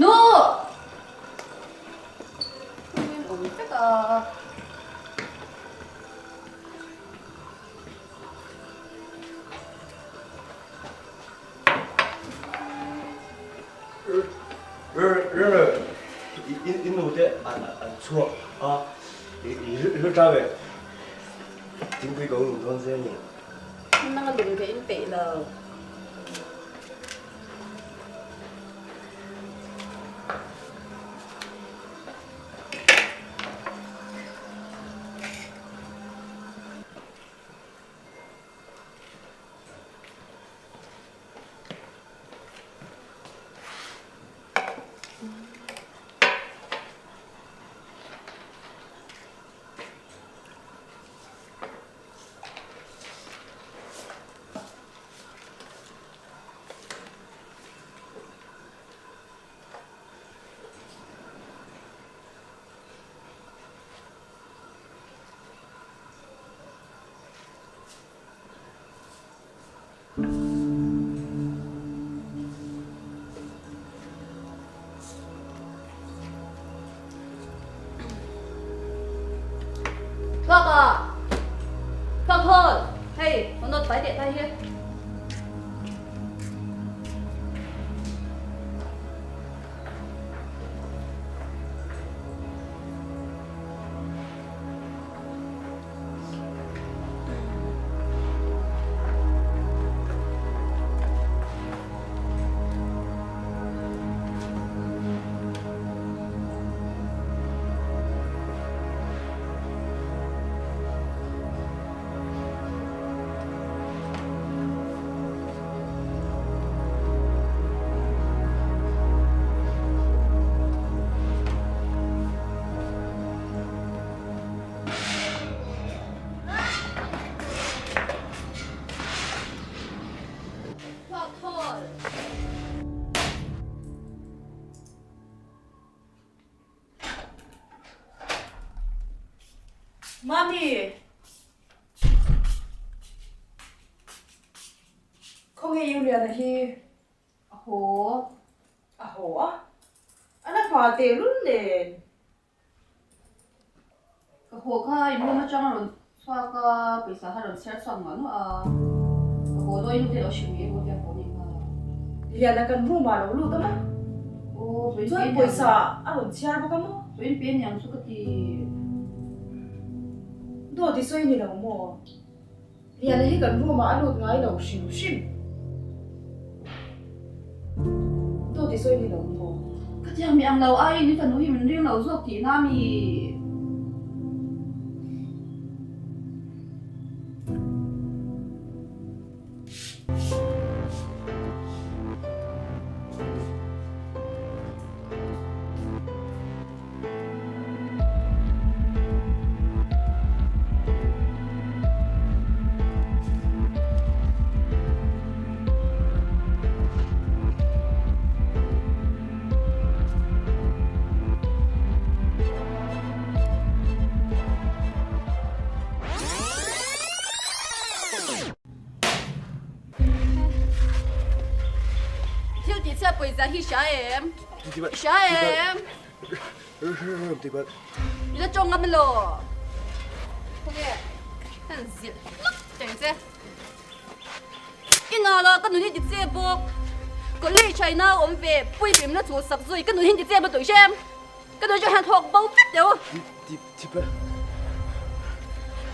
Nu! Min awm vek a. I nu te an chhuak a, i hre tau e. Thingpui ka awm dawn zel ni. Nang a lung ka in peih lo. Thluak a! Thluak hawl! Hei, ka nawt fai teh ta hi. Mami! Khawnge i Riana hi? A haw. A haw a? A la hma tehlul nen. Ka haw kha in room atang a rawn chhuak a, pawisa kha a rawn chhiar chhuak nuah nuah a, ka haw dawn in hotel a hrilh ngei bawk a haw nih kha. Liana kan room ah lo lut a maw? Aw, Chuan pawisa a rawn chhiar bawk a maw? Chuan pe aniang chu ka ti. Dawt i sawi ni lo maw? Liana hi kan room ah a lut ngai lo hrim hrim. Dawt i sawi ni lo maw? Ka tiang mi ang lo ai ni fanu hi min ring lo zawk tihna mi? Thil tih chhiat pawisa hi hria em? Hria em? I la tawng ngam elaw? Khawnge han zilh hlak teng che. I nal a ka nun hi ti che bawk. College ah i nau awm ve puihlim na chu sak zui ka nun hi ti che maw tawih hrem. Ka nun chu hian thawk bo vek deuh.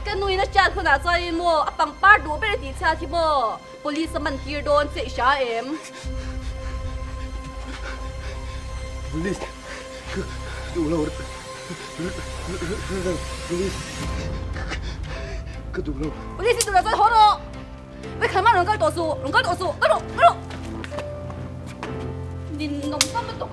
Ka nuin a hriat hunah chuanin maw a pangpar duh ber i tih chhiat hi maw police a man tir dawn che i hria em? Police ka duh lo police ka duh lo. Police i duh lo chuan haw rawh! Vekhan mah rawn kal tawh suh, rawn kal tawh suh, kal rawh, kal rawh! Ninawm fam lutuk.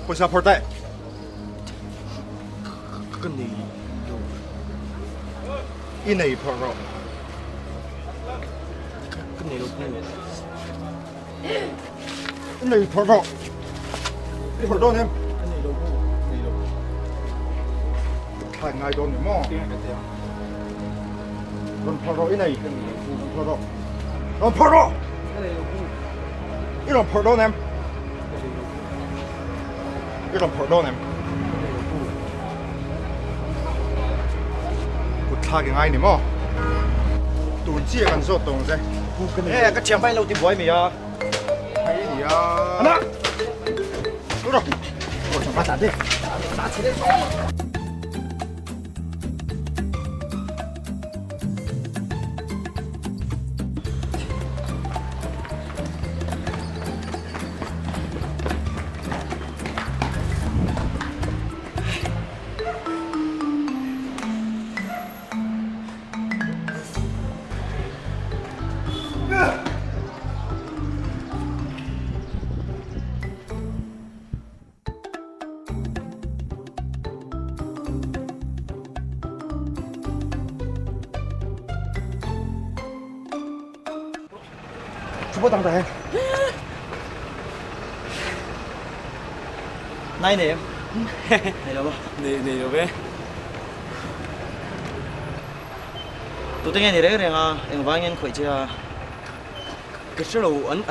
Pawisa phawrh teh. Ka nei lo. I nei phawrh rawh. Ka nei lo pu. I nei phawrh rawh. I phawrh dawn em? Ka nei lo pu. Nei lo. Thlai ngai dawn ni maw? Rawn phawrh rawh i nei. Ka nei lo pu. Rawn phawrh rawh. Rawn phawrh rawh! Ka nei lo pu. I rawn phawrh dawn em? Ka nei lo pu. I rawn phawrh dawn em? Ka nei lo pu. Kut thlak i ngai ni maw? Tun chiah kan zawt tawng che. Pu ka nei lo. Ka thiam pahin lo ti buai mai a. Hei nia. Ana! Lut rawh. Aw tlan te. Tlan chhe deuh. Thu dang ta Nai nei em? Nei lo ba. Nei nei lo ve. Tute nge ni reng reng a, engvang nge an khawih che a? Ka hre lo an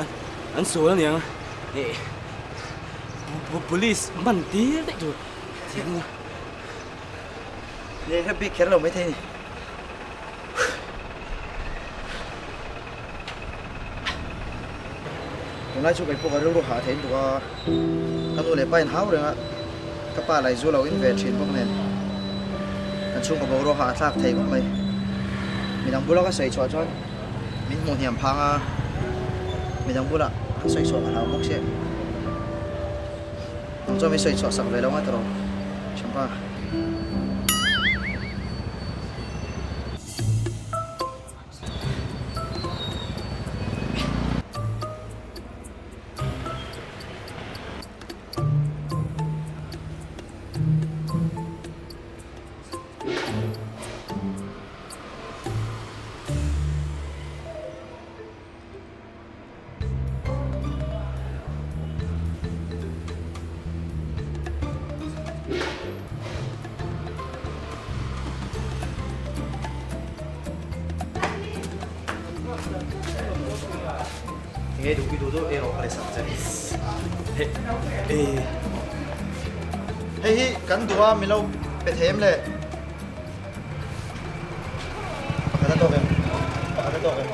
an sual aniang eh police man tir daih tur thiam a. Ni hre bik kher lo maithei ni. Tunlai chu kei pawh ka rilru hah theih lutuk a, ka nu leh pa in hau reng a, ka pa lai zu lo in ve thin bawk nen kan chhungkaw boruak a thlak thei khawp mai. Midang bula ka sawi chhuah chuan min hmuh hniam phang a, midang bulah an sawi chhuah ka hlau bawk chiah. Nang chuan min sawi chhuah sak ve lo nga tawh Champa. Enge duh i duh duh ei rawh ka leh sak che. Hei hi kan duh a min lo pe thei em le? Pakhat a tawk em? Pakhat a tawk em?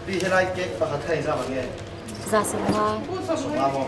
Pi helai cake pakhat kha engzam ang nge? Za sawmnga. Za sawmnga maw?